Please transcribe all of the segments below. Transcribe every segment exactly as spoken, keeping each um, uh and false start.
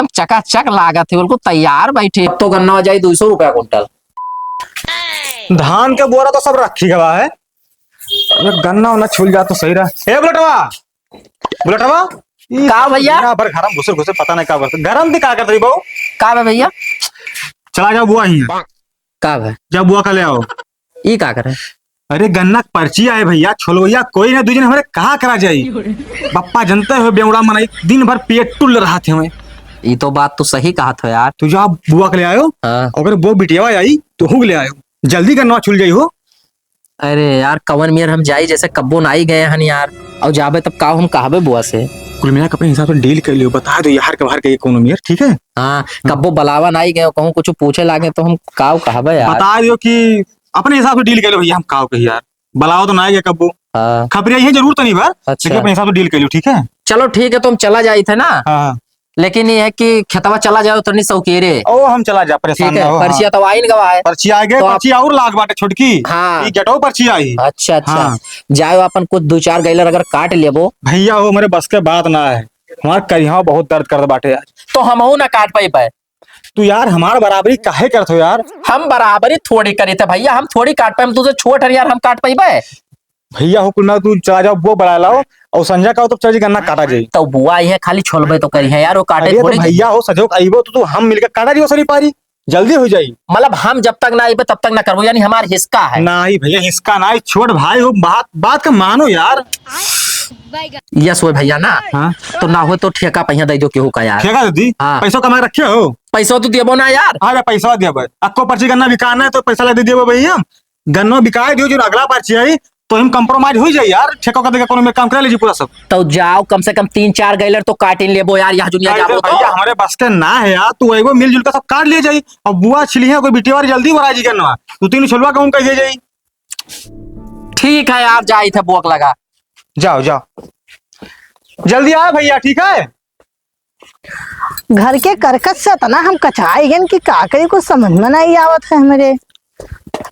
एकदम चकाचक लागत है, बिल्कुल तैयार बैठे। अब तो गन्ना हो जाई दो सौ रुपया कुंटल। धान के बोरा तो सब रखी गवा है, अगर गन्ना उन्ना छुल जात तो सही रहा। ए बुलेटवा, बुलेटवा, ई का भैया? दुनिया भर घर में घुसे घुसे पता नहीं का करते। घर में भी का करते बहू? का बा भैया? चला जाओ बुआ ही है। का बा? जा बुआ का ले आओ। ई का करे? अरे गन्ना के पर्ची आए भैया, छोलवैया कोई ना, दू जन हमरे कहाँ करा जाई? बप्पा जनते हो बेवड़ा मनई दिन भर पेट टुल रहत हमें। ई तो बात तू सही कहत हो यार। तू जा बुआ के ले आयो। हाँ। अगर वो बिटियावा आई तो हूँ ले आयो, जल्दी गन्ना छुल जाई हो। अरे यार, कवन मेर हम जाई, जैसे कब्बो नाई गए हन यार, और जाबे तब का हम कहबे बुआ से? कुल मिला के अपने हिसाब से डील कर लियो, बता दो यार के बाहर के कोनो मेर, ठीक है? हाँ, कब्बो बलावा नाई गए, कहूँ कुछ पूछे लागे तो हम काव कहबे यार? बता दियो कि अपने हिसाब से डील कर लो भैया, हम काव कही यार, बलावा तो नाई गए कब्बो। हाँ। खपरिया ये जरूर तो नहीं बा, अच्छा। लेकिन अपने हिसाब से डील कर लियो, ठीक है? चलो ठीक है, तो हम चला जाई थे ना। हाँ, हाँ। लेकिन ये है कि खेतवा चला जाओ तनी सौकेरे। ओ, हम चला जा, परेशान ठीक है, ना हो, पर्चिया हाँ। तो आइन गवा है। पर्ची आ गए, तो आप पर्ची और लाग बाटे छोटकी। हाँ। ई गेटो पर्ची आई। अच्छा, अच्छा। हाँ। जाओ अपन कुछ दो चार गैलर अगर काट लेबो। भैया हो, मेरे बस के बात ना है, हमार करिहा बहुत दर्द करत बाटे यार। तो हमहू ना काट पाई पाए। तू यार हमार बराबरी काहे करत हो यार? हम बराबरी थोड़ी करी थे भैया, हम थोड़ी काट पाए, हम तुझे छोट हन यार, हम काट पाई पाए। भैया हो, कुल मिला तू चला जाओ, बुआ बलाए लाओ, और संझा का हो तब चल जी गन्ना काटा जाई। तो बुआ आई है, खाली छोलबे तो करी है यार, वो काटे अरे तो थोड़ी भैया हो, सजो आइबो तो तू हम मिलके काटा जाइबो सरी पारी, जल्दी हो जाई। मतलब हम जब तक ना आइबे तब तक ना करबो, यानी हमार हिस्सा है। नहीं भैया, हिस्सा नहीं, छोट भाई हो, बात, बात का मानो यार। यस हो भैया ना। हाँ। तो ना हो तो ठेका पहिया दे दो केहू का यार। ठेका दे दी? हाँ। पैसो कमा रखे हो? पैसो तो देबो ना यार। अरे पैसा देबे, अक्को पर्ची गन्ना बिकाना है तो पैसा ले दे देबो भैया। गन्नो बिकाए दियो, जो अगला पर्ची आई, तो हम compromise हो जाई यार, ठेका का देके कोनो में काम करा लीजिए पूरा सब। तो जाओ, कम से कम तीन चार गैलर तो काटिन लेबो यार, यहाँ जुनिया अरे जाबो तो। भैया, हमारे बस के ना है यार, तू एगो मिलजुल के सब काट लिए जाई। अब बुआ छिली है, कोई बिटिया वाली जल्दी बरा जी गन्नवा, दो तीन छलुआ कहूँ कहिए जाई। ठीक है यार, जाई थे बोक लगा। जाओ, जाओ, जल्दी आओ भैया, ठीक है? घर के करकट से इतना हम कचाई गन कि का करी, कुछ समझ में नहीं आवत है हमरे।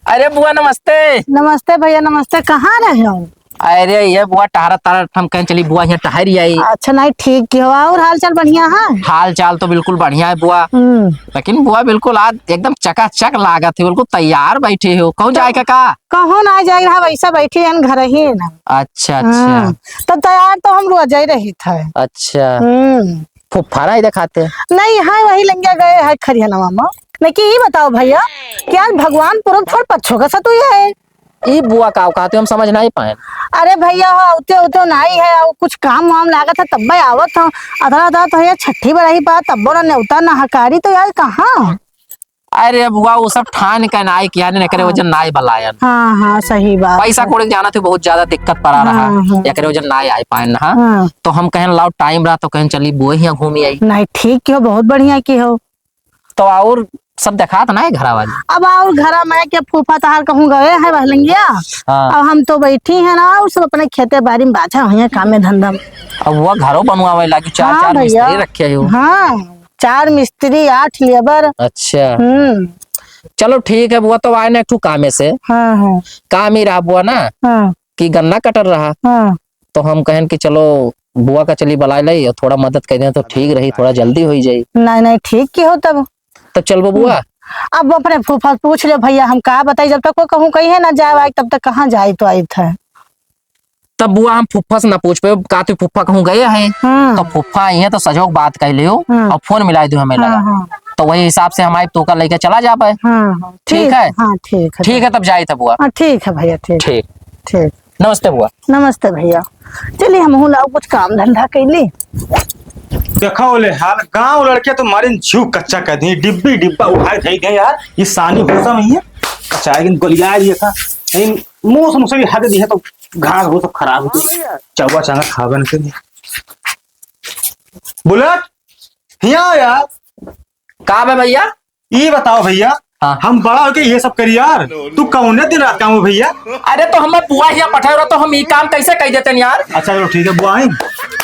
अरे बुआ नमस्ते। नमस्ते भैया, नमस्ते। कहाँ रहे हो? अरे ये बुआ टहरत टहरत हम कहें चली बुआ यहाँ टहर आई। अच्छा, नहीं ठीक की हो। और हाल चाल बढ़िया है? हाल चाल तो बिल्कुल बढ़िया है बुआ। हम्म। लेकिन बुआ बिल्कुल आज एकदम चकाचक लागत है, बिल्कुल तैयार बैठे हो। कहूँ जाए का का? कहूँ ना जाए रहा, वैसा बैठे हैं घर ही ना। अच्छा, अच्छा। हम्म। तो तैयार तो हम रोज ही रही था। अच्छा। हम्म। फुफारा ही दिखाते। नहीं है, वही लंगिया गए है खरिहनवा में। लेकिन ये बताओ भैया कि आज भगवान पूरब छोड़ पच्छो का सतुई है। ई बुआ का कहते हम समझ नहीं पाए। अरे भैया हो, उते उते नहीं है, और कुछ काम वाम लागत है तब मैं आवत हूँ। अतरा अतरा तो है छठी बरही बा, तब्बो ना नेवता ना हकारी, तो यार कहाँ? अरे बुआ, वो सब ठान के नाई किया ने, एकरे हाँ। वजन नाई बलायन। हाँ, हाँ, सही बात पैसा है। कौड़ी के जाना थे, बहुत ज्यादा दिक्कत पड़ा रहा। हाँ, हाँ। एकरे वजन नाई आई पाए ना। हाँ। तो हम कहन लाओ टाइम रहा तो कहन चली बुआ हियाँ घूमी आई। नहीं, ठीक की हो, बहुत बढ़िया की हो। तो और सब देखात ना है घरा वाली। अब और घरा में के फूफा तहार कहूँ गए है वह लंगिया। हाँ। अब हम तो बैठी है ना, और सब अपने खेते बाड़ी में बाझा हुई है काम में धंधा में। अब वो घरों बनवावे लागी, चार हाँ चार भैया। मिस्त्री रखे हो। हाँ। चार मिस्त्री, आठ लेबर। अच्छा। हम्म। चलो ठीक है बुआ, तो आए ना एक ठो कामे से। हाँ, हाँ। काम ही रहा बुआ ना, हाँ। कि गन्ना कटर रहा। हाँ। तो हम कहन कि चलो बुआ का चली बलाए लाई और थोड़ा मदद कर दें तो ठीक रही, थोड़ा जल्दी हो ही जाई। नहीं, नहीं, ठीक की हो तब। तब चलबो बुआ? हम्म। अब अपने फूफा से पूछ ले भैया, हम का बताई, जब तक वो कहूँ कही है ना जाए आए, तब तक कहाँ जाए तो आई थे। तब बुआ हम फुफ्फा से ना पूछ पे, का तू फुफ्फा कहूँ गए हैं? हम्म। तो फुफ्फा आई है तो सजोक बात कह लियो हम्म। और फोन मिला दियो हमें हाँ, लगा। हाँ। तो वही हिसाब से हम आए तो का लेके चला जा पाए। हाँ, हाँ। ठीक ठीक, है? हाँ, ठीक है। ठीक है, तब जाए तब बुआ। हाँ, ठीक है भैया, ठीक। ठीक। ठीक। नमस्ते बुआ। नमस्ते भैया। चलिए हमहू लाओ कुछ काम धंधा कैली। देखा ओले हाल, गाँव लड़के तो मारे जीव कच्चा कर दिए, डिब्बी डिब्बा उठाए खाई गए यार। ये सानी भूसा में ही है, कचाए दिन गलिया दिया था। इन मुंह से मुझसे भी हग दी है तो घास वो सब खराब होती। हाँ भैया। चौवा चांगा खावे न के। बुलेट, हिया यार। का बे भैया? ई बताओ भैया, हाँ। हम बड़ा होके ये सब करी यार, तू कौने दिन रात काम हो भैया? अरे तो हमें बुआ हिया पठाए रहा तो हम ई काम कैसे कह देते यार? अच्छा चलो ठीक है, बुआ आई?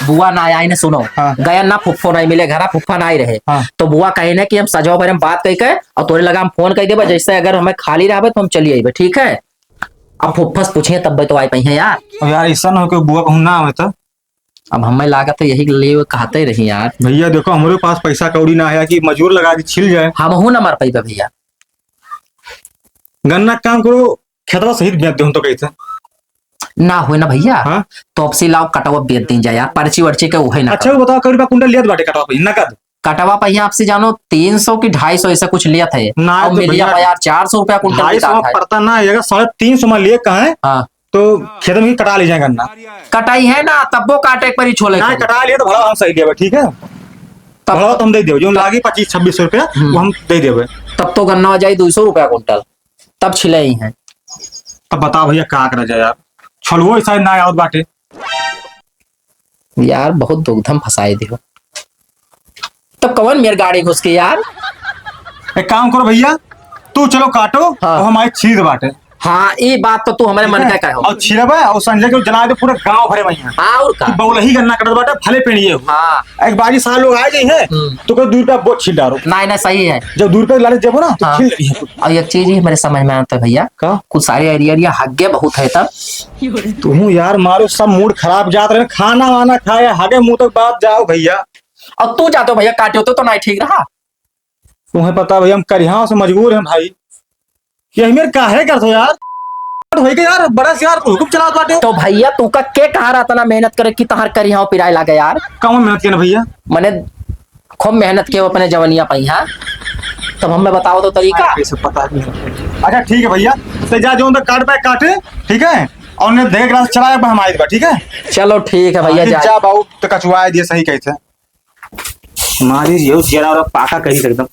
बुआ ना आई ने, सुनो, हाँ। गया ना फुफ्फो नहीं मिले घरा, फुफ्फा नहीं रहे। हाँ। तो बुआ कहे ने कि हम सजो भरे में बात कह के और तोरे लगा हम फोन कह देबे, जैसे अगर हमें खाली रहबे तो हम चली आइबे, ठीक है? अब फुफ्फा से पूछिए तब तो आई पाई है यार। अब यार ऐसा ना हो कि बुआ कहूँ ना आवे तो। अब हमें लागत है यही लिए कहते रही यार। भैया देखो, हमरे पास पैसा कौड़ी ना है कि मजूर लगा दी, छिल जाए। हमहू ना मर पइबे भैया। गन्ना काम करो, खेतवा सहित बेच दे हम तो कहते। ना होए ना भैया। हाँ? तो अब से लाओ कटवा बेच दी जाए यार, पर्ची वर्ची के उहे ना अच्छा, करो। वो बताओ, कई रुपया कुंटल लियत बाटे कटवा पे, नकद? कटवा पहिया आपसे जानो तीन सौ की ढाई सौ ऐसा कुछ लियत है। ना और तो मिलिया भैया, बाजार चार सौ रुपया कुंटल ढाई सौ बिकात है। पड़ता ना, अगर साढ़े तीन सौ में लिए कहें, हाँ। तो खेत में ही कटा ली जाए गन्ना। कटाई है ना, तब्बो काटे एक बारी छोले ना, खाली। कटा लिए तो भड़ा हम सही देबे, ठीक है? तब भड़ा तो हम दे देबे, जो तब लागी पच्चीस छब्बीस सौ रुपया, हम्म। वो हम दे देबे। तब तो गन्ना हो जाए दो सौ रुपया कुंटल, तब छिले ही हैं। तब बताओ भैया, का करा जाए यार, छोलवो ऐसा ना आवत बाटे। यार, बहुत दुविधा में फंसाए दिहो। तब कवन मेर गाड़ी घुस के यार? एक काम करो भैया, तू चलो काटो, हाँ। और हमारे छीद बाटे। हाँ, ई बात तो तू हमारे मन का कहो। और छिलबे और संजय को जला दे पूरे गांव भरे में यहाँ। हाँ, और का? तू बौलही गन्ना कटत बाटे, भले पेड़िए हो। हाँ। एक बाजी साल लोग आ गई है, हम्म। तो कोई दू रुपया बोझ छील डालो। नहीं, नहीं, सही है। जब दू रुपया लालच देबो ना, तो हाँ। छील लेगी। और एक चीज ही मेरे समझ में आता है भैया। का? कुछ सारे एरिया, एरिया हग्गे बहुत है तब। तू यार मारो सब मूड खराब जात रहे, खाना वाना खाए, हगे मुंह तक बात जाओ भैया। और तू जाते हो भैया, काटे होते तो नहीं ठीक रहा। तुम्हें पता भैया, हम करिहाव से मजबूर हैं भाई। यही मेरे काहे करत हो यार? भाई के यार, बड़ा से यार हुकुम चलावत बाटे। तो भैया, तू का के कहा रहा इतना मेहनत करे कि तहार करिहाव पिराए लागे यार? कौन मेहनत किया ना भैया? मने खूब मेहनत किया अपने जवनिया पाई, हाँ? तब हमें बताओ तो तरीका। भाई, कैसे पता नहीं। अच्छा ठीक है भैया, तो जा जो उनका काट पाए काटे, ठीक है? और उन्हें देख ग्लास चलाए, अब हम आए बा, ठीक है? चलो ठीक है भैया, हाँ, जा। जा बाबू, तो कचुआ दिए सही कहते। मारी यो जरा और पाका करी एकदम।